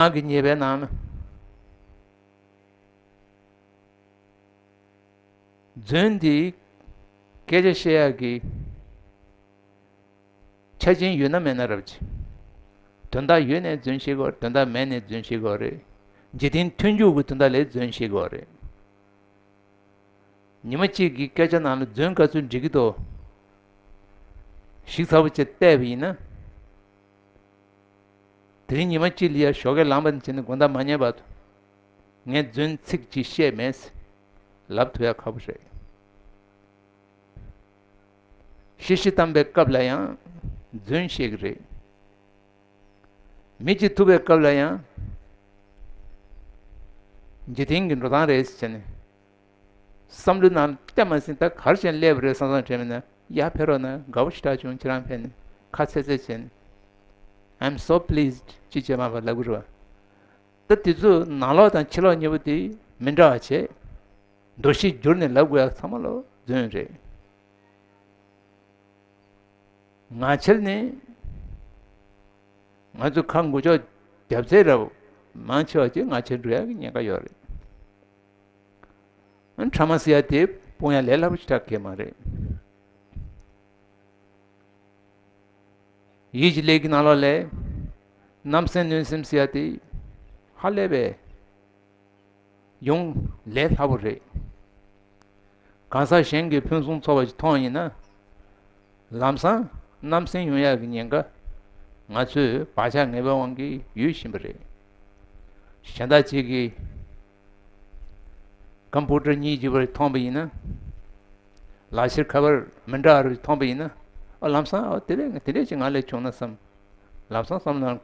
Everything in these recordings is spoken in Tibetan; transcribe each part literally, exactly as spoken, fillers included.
ངག་གི་ཉེས་པའི་ནང་ན། རྫུན་འདི་སྐད་ཆ་བཤད་ཡག་གི་ཆ་རྐྱེན་ཡོད་ན་མེད་ན་རབ་ཅི། དོན་དག་ཡོད་ནས་རྫུན་བཤད་དགོས་རེད། དོན་དག་མེད་ནས་རྫུན་བཤད་དགོས་རེད། འཇིག་རྟེན་མཐུན་འཇུག་གི་དོན་དག་ལས་རྫུན་བཤད་དགོས་རེད། ཉི་མ་གཅིག་གི་སྐད་ཆ་ནང་ལ་རྫུན་ག་ཚོད་འགྲིག་གི་འདུག་ཞིབ་ཚགས་པོ་བྱས་བལྟས་པ་ཡིན་ན། དེ་རིང་ཉི་མ་གཅིག་ལ་ཡ་ཞོགས་ཀས་ལངས་པ་ནས་བྱས་ནས་དགོང་དག་མ་ཉལ་བར་དུ། ངས་རྫུན་ཚིག་གཅིག་བཤད་མེད་ཟེར་ལབ་ཐུབ་ཡ་ཁག་པོ་རེད། ཤི་ཤི་བཏང་པའི་སྐབས་ལ་ཡང་རྫུན་བཤད་ཀྱི་རེད། མི་གཅིག་ཐུག་པའི་སྐབས་ལ་ཡང་འཇིག་རྟེན་གྱི་འགྲོ་སྟངས་རེད་ཟེར་བྱས་ནས། བསམ་བློའི་ནང་ལྟད་མ་ཟིན། ད་ག་རེ་བྱས་ནས་སླེབས་པ་རེད་བསམ་བསམ་དྲན་པ་ཡིན་ན། ཡར་ཕེབས་རོགས་གནང་། དགའ་པོ་ཞེ་དྲག་བྱུང་། ཁྱེད་རང་ཕེབས་ནས་ཁ་ཚེག་ཚེག་བྱས་ནས། I'm so pleased ཅི་བྱས་མ་པ་ལབ་དགོས་རེད་བ། ད་དེ་ཚོ་ནང་ལོགས་དང་ཕྱི་ལོགས་གཉིས་པོ་དེ་མི་འདྲ་བ་བྱས། འདུ་ཤེས་བསྒྱུར་ནས་ལབ་དགོས་ཡག་ཚང་མ་ལོ་རྫུན་རེད། ངག་འཁྱལ་ནི། ང་ཚོ་ཁ་མགོ་ལྕོག་རྒྱབ་ཚད་རབ་མང་ཆེ་བ་ཅིག་ངག་འཁྱལ་འགྲོ་ཡག་གི་ཉེན་ཁ་ཡོད་རེད། ཨ་ཕྲ་མ་ཟེར་ཡ་དེ་སྤོང་ཡ་ལས་སླ་པོ་ཞེ་དྲག་གང་ཡང་མ་རེད། ཡིད་ཀྱི་ལས་ཀྱི་ནང་ལོགས་ལ་རྣམ་སེམས་གནོད་སེམས་ཟེར་ཡ་དེ་ཧ་ལས་པའི་ཡོང་ལས་སླ་པོ་རེད། གང་ཟག་གཞན་གྱིས་ཕུན་སུམ་ཚོགས་པ་ཞིག་མཐོང་ཡིན་ན། ལམ་སང་རྣམ་སེམས་ཡོང་ཡག་གི་ཉེན་ཁ་ང་ཚོས་བག་ཆགས་ངན་པའི་དབང་གིས་ཡོད་བཞིན་པ་རེད། གཞན་དག་ཅིག་གིས་ཀམ་པུ་ཊར་གཉིས་ཀྱི་བར་མཐོང་པ་ཡིན་ན། ལག་ཁྱེར་ཁ་པར་མི་འདྲ་བ་མཐོང་པ་ཡིན་ན། ཨ་ལམ་སང་ཨ་དེ་འདྲས་དེ་འདྲས་ཅིག་ང་ལ་བྱུང་ན་བསམ། ལམ་སང་བསམ་ན་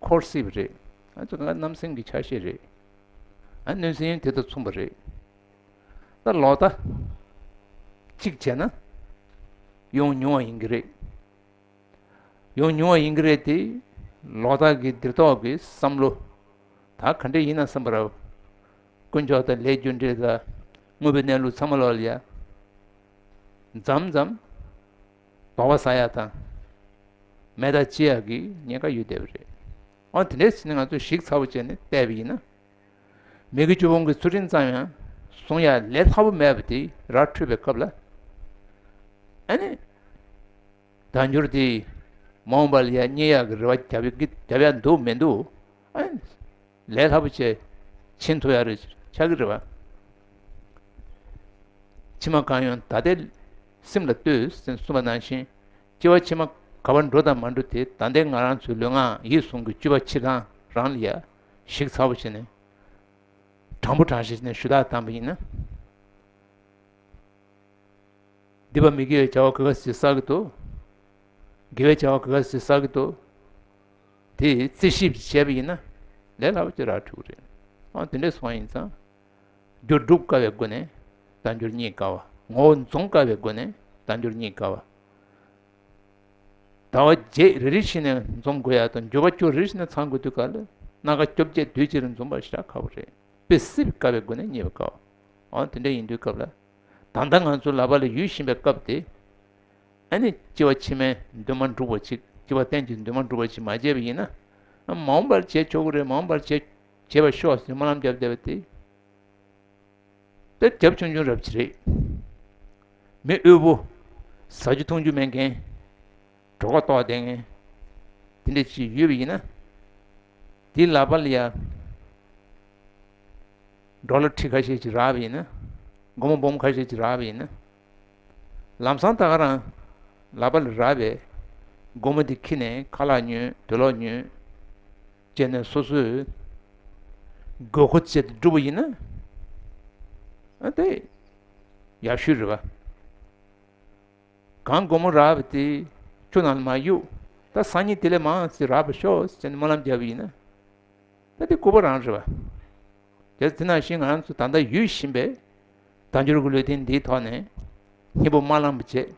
འཁོར་སྲིད་པ་རེད། ཨ་ཚོ་ང་རྣམ་སེམས་ཀྱི་ཆ་ཤས་རེད། ཨ་གནོད་སེམས་དེ་དང་མཚུངས་པ་རེད། ད་ལོག་ལྟ་གཅིག་བྱས་ན་ཡོང་མྱོང་བ་ཡིན་གྱི་རེད། ཡོང་མྱོང་བ་ཡིན་གྱི་རེད་དེ། ལོག་ལྟ་གི་འདིར་ཐོག་གི་བསམ་བློ་ད་ག་འདྲ་ཡིན་ན་བསམ་པ་རེད། དཀོན་མཆོག་དང་ལས་རྒྱུ་འབྲས་དང་དངོས་པོའི་གནས་ལུགས་ཚང་མ་ལོག་ལ་ཡ། མཚམས་མཚམས་དོགས་པ་ཟ་ཡ་དང་མེ་མདའ་ལྕི་ཡ་གི་ཉེན་ཁ་ཡོད་བསྡད་པ་རེད། ཨོ་དེ་འདྲས་ཟེར་ནས་ང་ཚོས་ཞིབ་ཚགས་པོ་བྱས་ནས་བལྟས་པ་ཡིན་ན། མི་དགེ་བཅུ་སྤོང་གི་ཚུལ་ཁྲིམས་ཙམ་ཡང་སྲུང་ཡ་ལས་སླ་པོ་མེད་པ་དེ་ར་འཕྲོད་པའི་སྐབས་ལ། ཨ་ནི། བདག་འགྱུར་དེ་མ་འོངས་པ་ལ་ཡ་རྙེད་ཡག་གི་རེ་བ་རྒྱབ་ཡག་རྒྱབ་ཡག་འདུག་མི་འདུག་ཨ་ནི། ལས་སླ་པོ་བྱས་ཕྱིན་ཐུབ་ཡག་རེ་ཆགས་ཀྱི་རེད་བ། ཕྱི་མ་གང་ཡོང་ད་ལྟའི་སེམས་ལ་ལྟོས་ཟེར་གསུངས་པ་ནང་བཞིན། སྐྱེ་བ་ཕྱི་མ་ག་པར་འགྲོ་དང་མ་འགྲོ་དེ་ད་ལྟའི་ང་རང་ཚོའི་ལུས་ངག་ཡིད་གསུམ་གྱི་སྤྱོད་པ་ཕྱིར་ཐེངས་རང་ལ་ཡ་ཞིབ་ཚགས་པོ་བྱས་ནས། དྲང་པོ་དྲང་བཞག་བྱས་ནས་ཞུ་དག་བཏང་པ་ཡིན་ན། སྡིག་པ་མི་དགེ་བའི་བྱ་བ་ག་ག་ཟིག་བསགས་ཀྱི་འདུག་དགེ་བའི་བྱ་བ་ག་ག་ཟིག་བསགས་ཀྱི་འདུག་དེ་རྩིས་ཞིབ་བྱས་པ་ཡིན་ན་ལས་སླ་པོ་ཅིག་རག་ཐུབ་ཀྱི་རེད། ཨ་དེ་འདྲས་སོང་བ་ཡིན་ཙང་། རྒྱུ་སྒྲུབ་དཀའ་བའི་སྒོ་ནས་བདག་འགྱུར་རྙེད་དཀའ་བ། ངོ་བོ་འཛོམས་དཀའ་བའི་སྒོ་ནས་བདག་འགྱུར་རྙེད་དཀའ་བ། ཟླ་བ་བརྒྱད་རེ་རེ་བཞིན་ནས་འཛོམས་དགོས་ཡ་དང་འགྱུར་བ་བཅུ་རེ་རེ་བཞིན་ནས་ཚང་དགོས་དུས་ག་ལ་སྣ་ཁ་བཅོ་བརྒྱད་དུས་གཅིག་རེ་འཛོམས་པ་ཞེ་དྲག་ཁག་པོ་རེད། དཔེ་སྲིད་པའི་དཀའ་བའི་སྒོ་ནས་རྙེད་པའི་སྐབས། འོ་དེ་འདྲ་ཡིན་དུས་སྐབས་ལ། ད་ལྟ་ང་ཚོ་ལག་པ་ལ་ཡོད་བཞིན་པའི་སྐབས་དེ། ཨ་ནི་སྐྱེ་བ་ཕྱི་མའི་འདུན་མ་འགྲུབ་པ་ཅིག་སྐྱེ་བ་གཏན་གྱི་འདུན་མ་འགྲུབ་པ་ཅིག་མ་བྱས་པ་ཡིན་ན། ཨ་མ་འོངས་པར་བྱེད་ཆོག་གི་རེད། མ་འོངས་པར་བྱེད་བྱེད་པར་ཤོག་ཟེར་སྨོན་ལམ་བརྒྱབ་བསྡད་པ་དེ། དེ་རྒྱབ་ཆུང་ཆུང་རབ་ཅིག་རེད། མི་དབུལ་པོ། ཟ་རྒྱུ་འཐུང་རྒྱུ་མེད་མཁན། གྲོད་ཁོག་ལྟོགས་བསྡད་མཁན། དེ་འདྲ་ཅིག་ཡོད་པ་ཡིན་ན། དེའི་ལག་པ་ལ་ཡ། ཌོ་ལར་ཁྲི་ཁ་ཤས་ཅིག་རག་པ་ཡིན་ན། སྒོར་མོ་སྦོམ་ཁ་ཤས་ཅིག་རག་པ་ཡིན་ན། ལམ་སང་ད་ག་རང་ལག་པ་ལ་རག་པའི་སྒོར་མོ་དེ་ཁྱེར་ནས་ཁ་ལག་ཉོས། དུག་ལོག་ཉོས། བྱས་ནས་སོ་སོའི་དགོས་མཁོ་བཅས་ཏེ་བསྒྲུབས་པ་ཡིན་ན། ཨ་དེ་ཡག་ཤོས་རེད་བ། གང་སྒོར་མོ་རག་པ་དེ་ཆུ་ནང་ལ་མ་གཡུག་ད་སང་ཉིན་དེ་ལས་མང་ཙམ་རག་པར་ཤོག་ཟེར་ནས་སྨོན་ལམ་བརྒྱབ་པ་ཡིན་ན། ད་དེ་སྐུད་པ་རང་རེད་བ། དེ་དེ་ནང་བཞིན་ང་རང་ཚོ་ད་ལྟ་ཡོད་བཞིན་པའི་བདག་འགྱུར་གྱི་ལུས་རྟེན་འདིའི་ཐོག་ནས་སྙིང་པོ་མ་བླངས་པ་བྱས།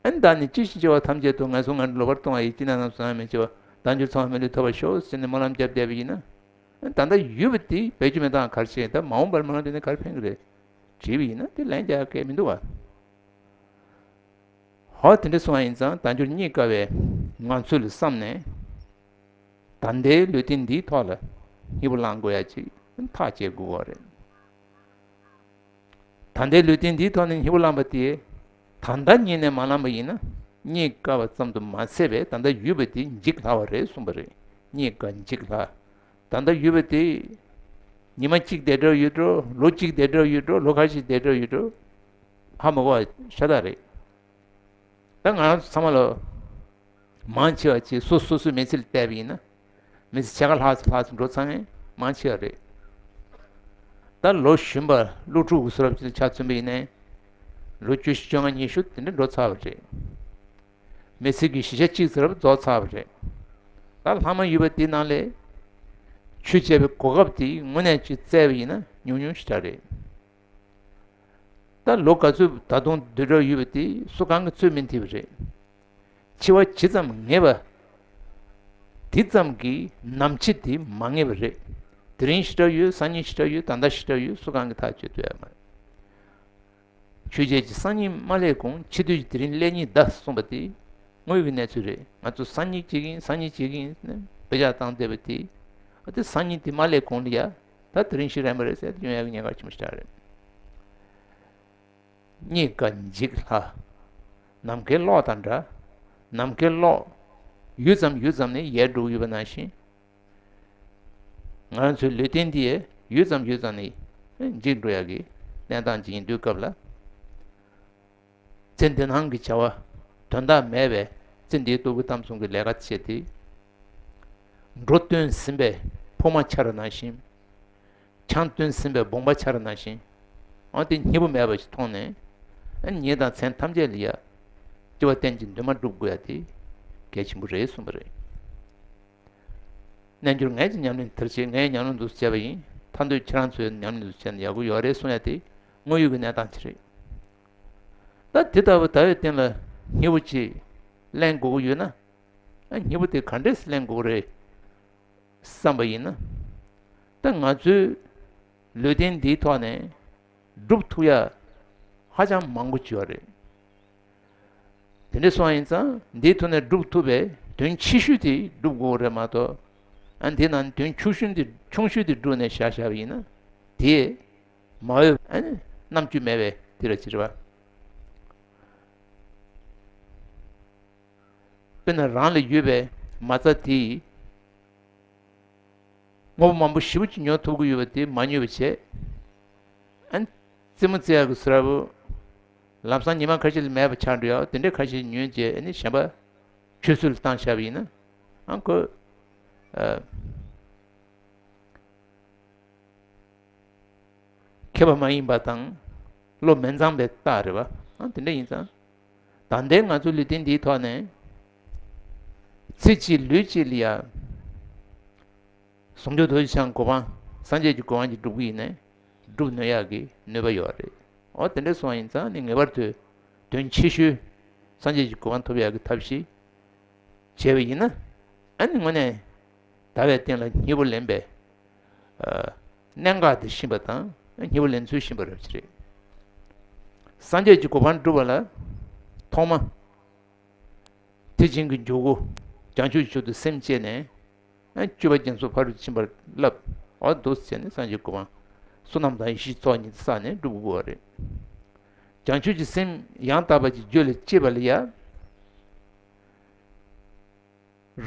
ཨ་ནི་བདག་ནི་ཇི་བཞིན་གཤེགས་པ་ཐམས་ཅད་དུ། ངན་སོང་ངན་འགྲོ་ལོག་པར་ལྟུང་བ་ཡི། ཅི་ནས་ནམ་སུ་ཡང་མི་སྐྱེ་བར། བདག་འགྱུར་ཚང་བའི་མི་ལུས་ཐོབ་པར་ཤོག་ཟེར་ནས་སྨོན་ལམ་བརྒྱབ་བསྡད་པ་ཡིན་ན། ཨ་ནི་ད་ལྟ་ཡོད་པ་དེ་བེད་སྤྱོད་མི་བཏང་ག་རེ་བྱེད། ད་མ་འོངས་པར་སྨོན་ལམ་དེ་ནས་ག་རེ་ཕན་གི་རེད་དྲིས་པ་ཡིན་ན། དེ་ལན་རྒྱག་སྐལ་མི་འདུག་བ། ཧོ་དེ་འདྲ་སོང་བ་ཡིན་ཙང་བདག་འགྱུར་རྙེད་དཀའ་བའི་ངང་ཚུལ་ལ་བསམ་ནས། ད་ལྟའི་ལུས་རྟེན་འདིའི་ཐོག་ལ་སྙིང་པོ་བླང་དགོས་ཡ་ཅིག་ཐག་བཅད་དགོས་པ་རེད། ད་ལྟའི་ལུས་རྟེན་འདིའི་ཐོག་ནས་སྙིང་པོ་བླངས་པ་དེ། ད་ལྟ་ཉིད་ནས་མ་བླངས་པ་ཡིན་ན། རྙེད་དཀའ་བ་ཙམ་དུ་མ་ཟད་པའི་ད་ལྟ་ཡོད་པ་དེ་འཇིག་སླ་བ་རེད་གསུངས་པ་རེད། རྙེད་དཀའ་འཇིག་སླ། ད་ལྟ་ཡོད་པ་དེ། ཉི་མ་གཅིག་བསྡད་འགྲོ་ཡོད་འགྲོ། ལོ་གཅིག་བསྡད་འགྲོ་ཡོད་འགྲོ། ལོ་ཁ་ཤས་བསྡད་འགྲོ་ཡོད་འགྲོ། ཧ་མ་གོ་བ་ཤ་སྟག་རེད། ད་ང་རང་ཚོ་ཚང་མ་ལ། མང་ཆེ་བ་ཅིག་སོ་སོ་སོའི་མི་ཚེ་ལ་བལྟས་པ་ཡིན་ན། མི་ཚེ་ཕྱེད་ཀ་ལྷག་ཙམ་ལྷག་ཙམ་འགྲོ་ཚར་མཁན་མང་ཆེ་བ་རེད། ད་ལོ་གཞོན་པ་སློབ་ཕྲུག་གི་བཟོ་འདྲ་ཅིག་ལ་ཆ་མཚོན་པ་ཡིན་ན། ལོ་བཅུ་བཞི་བཅོ་ལྔ་ཉི་ཤུ་དེ་འདྲ་འགྲོ་ཚར་བ་རེད། མི་ཚེ་གི་བཞི་ཆ་གཅིག་ཙམ་རྫོགས་ཚར་བ་རེད། ད་ལྷག་མ་ཡོད་པ་དེ་ནང་ལས། ཆོས་བྱེད་པའི་གོ་སྐབས་དེ་དངོས་གནས་ཅིག་བཙལ་བ་ཡིན་ན་ཉུང་ཉུང་ཞེ་དྲག་རེད། ད་ལོ་ག་ཚོད་ད་དུང་སྡོད་འགྲོ་ཡོད་པ་དེ་སུ་གང་གིས་ཚོད་མི་ཐིག་པ་རེད། འཆི་བ་ཇི་ཙམ་ངེས་པ། དེ་ཙམ་གྱིས་ནམ་འཆི་དེ་མ་ངེས་པ་རེད། དེ་རིང་ཞེ་དྲག་ཡོད། སང་ཉིན་ཞེ་དྲག་ཡོད། ད་ལྟ་ཞེ་དྲག་ཡོད། སུ་གང་གིས་ཐག་གཅོད་ཐུབ་ཡ་མ་རེད། ཆོས་བྱེད་ཀྱི་སང་ཉིན་མ་སླེབས་གོང་འཆི་དུས་ཀྱི་དེ་རིང་སླེབས་ཉིན་གདའ་གསུངས་པ་དེ་དངོས་ཀྱི་གནས་ཚུལ་རེད། ང་ཚོ་སང་ཉིན་བྱེད་ཀྱི་ཡིན། སང་ཉིན་བྱེད་ཀྱི་ཡིན་ཟེར་ནས་དཔེ་ཆ་བཏང་བསྡད་པ་དེ། ཨ་དེ་སང་ཉིན་དེ་མ་སླེབས་གོང་ལ་ཡ། ད་དེ་རིང་ཤི་རན་པ་རེད་ཟེར་ཡོང་ཡག་གི་ཉེན་ཁ་ཆེན་པོ་ཞིག་རེད། རྙེད་དཀའ་འཇིག་སླ། ནམ་མཁའི་གློག་དང་འདྲ། ནམ་མཁའི་གློག་ཡུད་ཙམ་ཡུད་ཙམ་ནས་ཡལ་འགྲོ་གི་ཡོད་པ་ནང་བཞིན། ང་རང་ཚོའི་ལུས་རྟེན་འདི་ཡང་ཡུད་ཙམ་ཡུད་ཙམ་ནས་འཇིག་འགྲོ་ཡག་གི་གནས་སྟངས་ཅིག་ཡིན་དུས་སྐབས་ལ། ཚེ་འདི་སྣང་གི་བྱ་བ་དོན་དག་མེད་པའི་ཚེ་འདིའི་སྟོབས་ཀྱིས་གཏམ་གསུམ་གྱི་ལས་ཀ་བྱེད་དེ། འགྲོ་བཏོན་ཟིན་པའི་ཕུབ་མ་ཆར་ནང་བཞིན། ཆང་བཏོན་ཟིན་པའི་སྦོང་པ་ཆར་ནང་བཞིན། འོ་དེ་སྙིང་པོ་མེད་པ་ཞིག་མཐོང་ནས། ཨ་ཉིད་དང་མཚན་ཐམས་ཅད་ལ་ཡ། སྐྱེ་བ་གཏན་གྱི་འདུན་མ་སྒྲུབ་དགོས་ཡ་དེ་གལ་ཆེན་པོ་རེད་གསུངས་པ་རེད། རྣལ་འབྱོར་ངས་ཀྱི་ཉམས་ལེན་དེར་བྱེད། ངས་ཉམས་ལེན་འདུག་སེ་བྱས་པ་ཡིན། ཐར་འདོད་ཁྱེད་རང་ཚོས་ཉམས་ལེན་འདུག་སེ་བྱས་ན་ཡག་པོ་ཡོད་རེད་གསུང་ཡ་དེ་དངོས་ཡོད་ཀྱི་གནས་སྟངས་ཅིག་རེད། ད་དེ་ལྟ་བུ་ཟླ་བའི་སྟེང་ལ་སྙིང་པོ་ཅིག་ལེན་དགོས་ཀྱི་ཡོད་ན། ཨ་སྙིང་པོ་དེ་ག་འདྲས་སེ་ལེན་དགོས་ཀྱི་རེད་བསམ་པ་ཡིན་ན། ད་ང་ཚོའི་ལུས་རྟེན་འདིའི་ཐོག་ནས་སྒྲུབ་ཐུབ་ཡ་ཧ་ཅང་མང་པོ་ཅིག་ཡོད་རེད། དེ་འདྲ་སོང་བ་ཡིན་ཙང་འདིའི་ཐོག་ནས་སྒྲུབ་ཐུབ་པའི་དོན་ཆེ་ཤོས་དེ་སྒྲུབ་དགོས་རེད་མ་གཏོགས། ཨ་འདི་ནང་དོན་ཆུང་ཤོས་དེ་ཆུང་ཤོས་དེ་བསྒྲུབས་ནས་བཞག་བཞག་པ་ཡིན་ན། དེས་མ་འོས་ཨ་ནི་རྣམ་དཔྱོད་མེད་པའི་དེ་ར་ཅི་རེད་བ། དཔེར་ན་རང་ལ་ཡོད་པའི་མ་རྩ་དེ་ཡིས། དངོས་པོ་མང་པོ་ཞེ་པོ་ཅིག་ཉོ་ཐུབ་ཀྱི་ཡོད་པ་དེ་མ་ཉོས་པ་བྱས། ཨ་ནི་རྩེད་མོ་རྩེ་ཡག་གི་ཟེར་བ། ལམ་སང་ཉི་མ་ཁ་ཤས་ལ་མེད་པ་ཆགས་འགྲོ་ཡག་དེ་འདྲའི་ཁ་ཤས་ཉོས་རྗེས་ཨ་ནི་གཞན་པ་ཆུད་ཟོས་ལ་བཏང་བཞག་པ་ཡིན་ན། ཨ་ཁོ། ཨ། མཁས་པ་མ་ཡིན་པ་དང་། བློ་མི་འཚམ་པའི་རྟགས་རེད་བ། ཨ་དེ་འདྲ་ཡིན་ཙང་། ད་ལྟའི་ང་ཚོ་ལུས་རྟེན་འདིའི་ཐོག་ནས། ཚེ་གཅིག་ལུས་གཅིག་ལ་ཡ། ཟུང་འཇུག་རྡོ་རྗེ་འཆང་གི་གོ་འཕང་སངས་རྒྱས་ཀྱི་གོ་འཕང་ཅིག་སྒྲུབ་ཀྱི་ཡིན་ནའི། སྒྲུབ་ནུས་ཡག་གི་ནུས་པ་ཡོད་རེད། འོ་དེ་འདྲ་སོང་བ་ཡིན་ཙང་ནི་ངེས་པར་དུ་དོན་ཆེ་ཤོས་སངས་རྒྱས་ཀྱི་གོ་འཕང་ཐོབ་ཡག་གི་ཐབས་ཤེས་བྱས་པ་ཡིན་ན། ཨ་ནི་དངོས་གནས་ཟླ་བའི་སྟེང་ལ་སྙིང་པོ་ལེན་པའི་ཨ་གནད་འགག་དེ་ཤེས་པ་དང་སྙིང་པོ་ལེན་ཚུལ་ཤེས་པ་རེད་ཅེས་རེད། སངས་རྒྱས་ཀྱི་གོ་འཕང་སྒྲུབ་པ་ལ་ཐོག་མ་དེ་བཞིན་གྱི་འཇུག་སྒོ་བྱང་ཆུབ་མཆོག་ཏུ་སེམས་བསྐྱེད་ནས། སྤྱོད་པ་རྒྱ་མཚོ་ཕ་རོལ་ཏུ་ཕྱིན་པ་བསླབ། འོ་འདུག་སེ་བྱས་ནས་སངས་རྒྱས་གོ་འཕང་བསོད་ནམས་དང་ཡེ་ཤེས་ཚོགས་གཉིས་བསགས་ནས་སྒྲུབ་དགོས་པ་རེད། བྱང་ཆུབ་ཀྱི་སེམས་ཡང་དག་པ་ཅིག་རྒྱུད་ལ་སྐྱེས་པ་ལ་ཡ།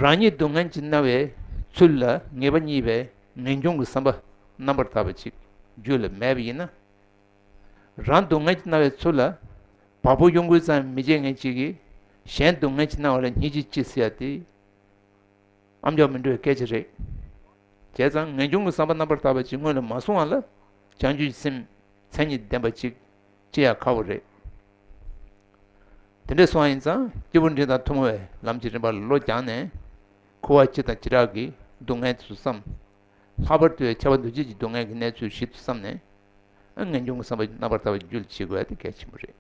རང་ཉིད་སྡུག་བསྔལ་གྱིས་མནར་བའི་ཚུལ་ལ་ངེས་པ་རྙེད་པའི་ངེས་འབྱུང་གི་བསམ་པ་རྣམ་པར་དག་པ་ཅིག་རྒྱུད་ལ་མེད་པ་ཡིན་ན། རང་སྡུག་བསྔལ་གྱིས་མནར་བའི་ཚུལ་ལ་བ་སྤུ་གཡོ་འགུལ་ཙམ་མི་བྱེད་མཁན་ཅིག་གིས་གཞན་སྡུག་བསྔལ་གྱིས་མནར་བ་ལ་སྙིང་རྗེ་ཅི་ཟེར་ཡ་དེ། ཨ་མཆོག་མི་འགྲོ་བའི་སྐད་ཆ་རེད། བྱས་ཙང་ངེས་འབྱུང་གི་བསམ་པ་རྣམ་པར་དག་པ་ཅིག་སྔོན་ལ་མ་སོང་བ་ལ་བྱང་ཆུབ་ཀྱི་སེམས་མཚན་ཉིད་ལྡན་པ་ཅིག་སྐྱེ་ཡག་ཁག་པོ་རེད། དེ་འདྲ་སོང་བ་ཡིན་ཙང་སྐྱེས་བུ་འབྲིང་དང་ཐུན་མོང་བའི་ལམ་གྱི་རིམ་པ་ལ་བློ་སྦྱངས་ནས། འཁོར་བ་སྤྱི་དང་བྱེ་བྲག་གི་སྡུག་བསྔལ་དེ་ཚོ་བསམ། ལྷག་པར་དུ་ཁྱབ་པ་འདུ་བྱེད་ཀྱི་སྡུག་བསྔལ་གྱི་གནས་ཚུལ་ཞིབ་ཏུ་བསམ་ནས། ངེས་འབྱུང་གི་བསམ་པ་རྣམ་པར་དག་པ་རྒྱུད་ལ་བྱེད་དགོས་ཡ་དེ་གལ་ཆེན་པོ་རེད།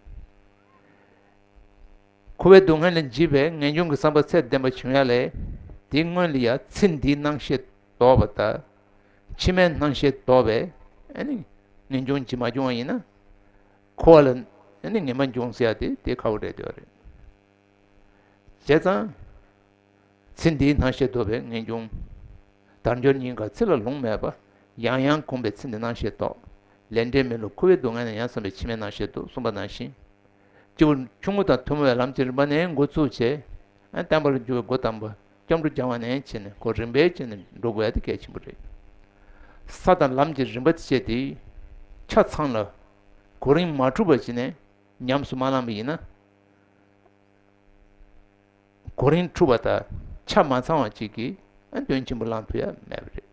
འཁོར་བའི་སྡུག་བསྔལ་ལས་འཇིགས་པའི་ངེས་འབྱུང་གི་བསམ་པ་ཚད་ལྡན་པ་བྱུང་ཡ་ལས། དེའི་སྔོན་ལ་ཡ་ཚེ་འདིའི་སྣང་ཤས་ལྡོག་པ་དང་། ཕྱི་མའི་སྣང་ཤས་ལྡོག་པའི་ཨ་ནི་ངེས་འབྱུང་ཅིག་མ་བྱུང་བ་ཡིན་ན། འཁོར་བ་ལ་ཨ་ནི་ངེས་པ་འབྱུང་ཟེར་ཡ་དེ་དེ་ཁག་པོ་རེད་འདོད་རེད། བྱས་ཙང་། ཚེ་འདིའི་སྣང་ཤས་ལྡོག་པའི་ངེས་འབྱུང་ དལ་འབྱོར་སྙིང་ག་ཚིག་ལ་ལུང་མེད་པ། ཡང་ཡང་འཁུམས་པའི་ཚེ་འདི་སྣང་ཞེས་རྟོག། ལས་འབྲས་མི་བསླུ་འཁོར་བའི་སྡུག་བསྔལ་ན་ཡང་བསམ་པའི་ཕྱི་མའི་སྣང་ཞེས་རྟོག་གསུངས་པ་ནང་བཞིན། སྐྱེས་བུ་ཆུང་ངུ་དང་ཐུན་མོང་བའི་ལམ་གྱི་རིམ་པ་ནས་འགོ་བཙུགས་བྱས། ཨ་བསྟན་པར་འགྱུར་བའི་སྒོ་དམ་པ་སྐྱབས་འགྲོ་སྦྱང་བ་ནས་བྱས་ནས་ཁོ་རིམ་པས་བྱས་ནས་འགྲོ་དགོས་ཡ་དེ་གལ་ཆེན་པོ་རེད། ས་དང་ལམ་གྱི་རིམ་པ་དེ་བྱས་ཏེ། ཆ་ཚང་ལ་གོ་རིམ་མ་འཁྲུགས་པ་བྱས་ནས་ཉམས་སུ་མ་བླངས་པ་ཡིན་ན། གོ་རིམ་འཁྲུགས་པ་དང་ཆ་མ་ཚང་བ་གཅིག་གིས་ཨ་དོན་ཆེན་པོ་བླང་ཐུབ་ཡ་མེད་པ་རེད།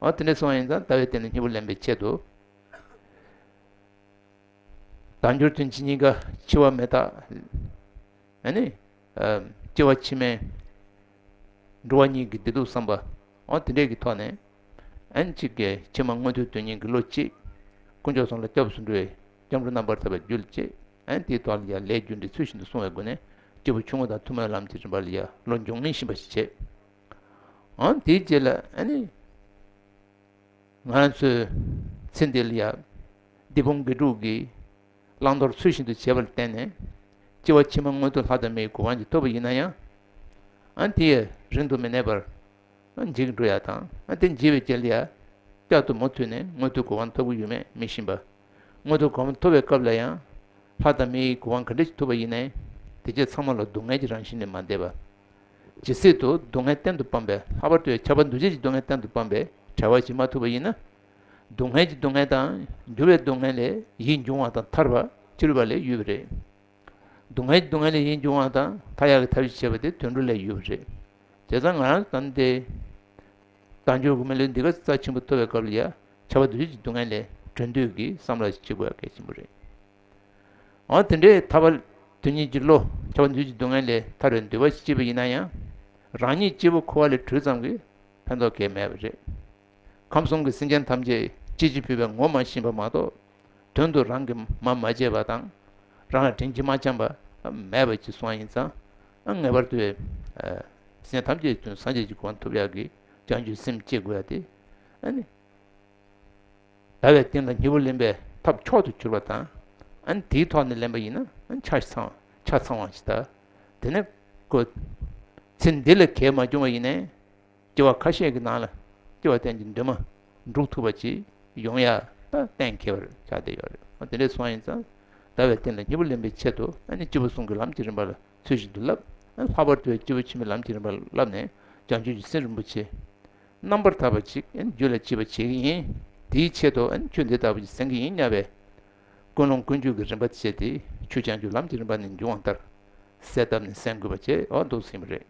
ཨ་དེ་འདྲ་སོང་བ་ཡིན་ཙང་ལྟ་བའི་སྟེང་ན་སྙིང་པོ་ལེན་པའི་ཆེད་དུ། དལ་འབྱོར་དོན་སྤྱི་གཉིས་ཀ་འཆི་བ་མི་རྟག་ཨ་ནི། ཨ་སྐྱེ་བ་ཕྱི་མའི་འགྲོ་བ་གཉིས་ཀྱི་བདེ་སྡུག་བསམ་པ། ཨ་དེ་འདྲས་ཀྱི་ཐོག་ནས། ཨ་ནི་གཅིག་གིས་ཕྱི་མ་མངོན་མཐོའི་དོན་གཉེར་གྱི་བློ་གཅིག་དཀོན་མཆོག་གསུམ་ལ་སྐྱབས་སུ་འགྲོ་བའི་སྐྱབས་འགྲོ་རྣམ་པར་དག་པའི་རྒྱུད་ལ་གཅིག་ཨ་ནི་དེའི་ཐོག་ལ་ཡང་ལས་རྒྱུ་འབྲས་ཚུལ་བཞིན་དུ་བསྲུང་བའི་སྒོ་ནས་སྐྱེས་བུ་ཆུང་ངུ་དང་ཐུན་མོང་བའི་ལམ་གྱི་རིམ་པ་ལ་ཡང་བློ་འབྱོངས་ངེས་བཞིན་པ་ཞིག་བྱེད། ཨ་ནི་དེའི་རྗེས་ལ་ཨ་ནི། ང་རང་ཚོའི་ཚེ་འདི་ལ་ཡང་འདི་ཕུང་དགེ་ཕྲུག་གིས་བླང་དོར་ཚུལ་བཞིན་དུ་བྱས་པ་ལ་བརྟེན་ནས། སྐྱེ་བ་ཕྱི་མ་མངོན་མཐོ་ལྷ་དང་མིའི་གོ་འཕང་ཅིག་ཐོབ་པ་ཡིན་ན་ཡང་། ཨ་དེ་ཡང་རིང་དུ་མི་གནས་པར་འཇིག་འགྲོ་ཡ་དང་། ཨ་དེ་འཇིག་པའི་རྗེས་ལ་ཡང་བསྐྱར་དུ་མུ་མཐུད་ནས་མངོན་མཐོའི་གོ་འཕང་ཐོབ་ཀྱི་ཡོད་མེད་མི་ཤེས་པ། མངོན་མཐོའི་གོ་འཕང་ཐོབ་པའི་སྐབས་ལ་ཡང་། ལྷ་དང་མིའི་གོ་འཕང་ག་འདྲ་ཞིག་ཐོབ་པ་ཡིན་ནའི། དེ་རྗེས་ཚང་མ་ལ་སྡུག་བསྔལ་གྱི་རང་བཞིན་ལས་མ་འདས་པ། ཇི་སྲིད་དུ་སྡུག་བསྔལ་གཏན་དུ་སྤངས་པའི་ལྷག་པར་དུ་ཁྱབ་པ་འདུ་བྱེད་ཀྱི་སྡུག་བསྔལ་གཏན་དུ་སྤངས་པའི་བྲལ་བ་ཞིག་མ་ཐུབ་པ་ཡིན་ན། སྡུག་བསྔལ་གྱི་སྡུག་བསྔལ་དང་འགྱུར་བའི་སྡུག་བསྔལ་ལས་ཡིད་འབྱུང་བ་དང་ཐར་པ་ཕྱི་རོལ་པ་ལས་ཡོད་པ་རེད། སྡུག་བསྔལ་གྱི་སྡུག་བསྔལ་ལས་ཡིད་འབྱུང་བ་དང་ཐར་ཡག་གི་ཐབས་ཤེས་བྱེད་པ་དེ་དུད་འགྲོ་ལས་ཡོད་པ་རེད། བྱས་ཙང་ང་རང་ད་ལྟའི་དལ་འབྱོར་གྱི་མི་ལུས་འདི་ག་རྩ་ཆེན་པོ་ཐོབ་པའི་སྐབས་ལ་ཡ་ཁྱབ་པ་འདུ་བྱེད་ཀྱི་སྡུག་བསྔལ་ལས་གྲོལ་འདོད་ཀྱི་བསམ་བློ་ཞིག་བྱེད་དགོས་ཡ་གལ་ཆེན་པོ་རེད། འོ་དེ་འདྲའི་ཐར་པ་དོན་གཉེར་གྱི་བློ་ཁྱབ་པ་འདུ་བྱེད་ཀྱི་སྡུག་བསྔལ་ལས་ཐར་བའི་འདོད་པ་ཞིག་སྐྱེས་པ་ཡིན་ན་ཡང་། རང་ཉིད་སྐྱེས་བུ་འཁོར་བ་ལས་གྲོལ་ཙམ་གྱིས་ཕན་ཐོགས་གང་ཡང་མེད་པ་རེད། ཁམས་གསུམ་གྱི་སེམས་ཅན་ཐམས་ཅད་གཅེས་ཕྱིར་ཕུལ་བའི་ངོ་མ་ཤེས་པ་མ་གཏོགས། དོན་དུ་རང་གིས་མ་མ་བྱས་པ་དང་། རང་ལ་དྲིན་གྱིས་མ་འཇམ་པ་མེད་པ་ཅིག་སོང་བ་ཡིན་ཙང་། ཨ་ངེས་པར་དུ་སེམས་ཐམས་ཅད་དོན་སངས་རྒྱས་ཀྱི་གོ་འཕང་ཐོབ་ཡག་གི་བྱང་ཆུབ་སེམས་བསྐྱེད་དགོས་ཡ་དེ། ཨ་ནི། ལྟ་བའི་སྟེང་ལ་སྙིང་པོ་ལེན་པའི་ཐབས་མཆོག་ཏུ་གྱུར་པ་དང་། ཨ་ནི་དེའི་ཐོག་ནས་ལེན་པ་ཡིན་ན་ཨ་ནི་ཆ་ཚང་ཆ་ཚང་བ་ཞིག་དང་། དེ་ནས་ཀོ། ཚེ་འདི་ལ་གལ་མ་བྱུང་བ་ཡིན་ནའི། སྐྱེ་བ་ཁ་ཤས་ཀྱི་ནང་ལ་སྐྱེ་བ་གཏན་གྱི་འདུན་མ་འགྲུབ་ཐུབ་པ་ཅིག་ཡོང་ཡ་ད་གཏན་འཁེལ་བར་ཆགས་བསྡད་ཡོད་རེད། ཨ་དེ་འདྲས་སོང་ཡིན་ཙང་། ལྟ་བའི་སྟེང་ལ་སྙིང་པོ་ལེན་པའི་ཆེད་དུ་ཨ་ནི་སྐྱེས་བུ་གསུམ་གྱི་ལམ་གྱི་རིམ་པ་ལ་ཚུལ་བཞིན་དུ་བསླབ། ཨ་ལྷག་པར་དུ་སྐྱེས་བུ་ཕྱི་མའི་ལམ་གྱི་རིམ་པ་ལ་བསླབ་ནས་བྱང་ཆུབ་ཀྱི་སེམས་རིན་པོ་ཆེ། རྣམ་པར་དག་པ་ཅིག་ཨ་ནི་རྒྱུད་ལ་སྐྱེས་པ་བྱེད་ཀྱི་ཡིན། དེའི་ཆེད་དུ་ཨ་ནི་ཆོས་འདི་ལྟ་བུ་ཅིག་གསན་གྱི་ཡིན་སྙམ་པའི་ཀུན་སློང་ཀུན་སྤྱོད་ཀྱི་རིམ་པ་བྱས་ཏེ་ཆོས་བྱང་ཆུབ་ལམ་གྱི་རིམ་པ་ནས་འབྱུང་བ་ལྟར་གསལ་བཏབ་ནས་གསན་དགོས་པ་བཅས་འོ་འདུག་ཟིན་པ་རེད།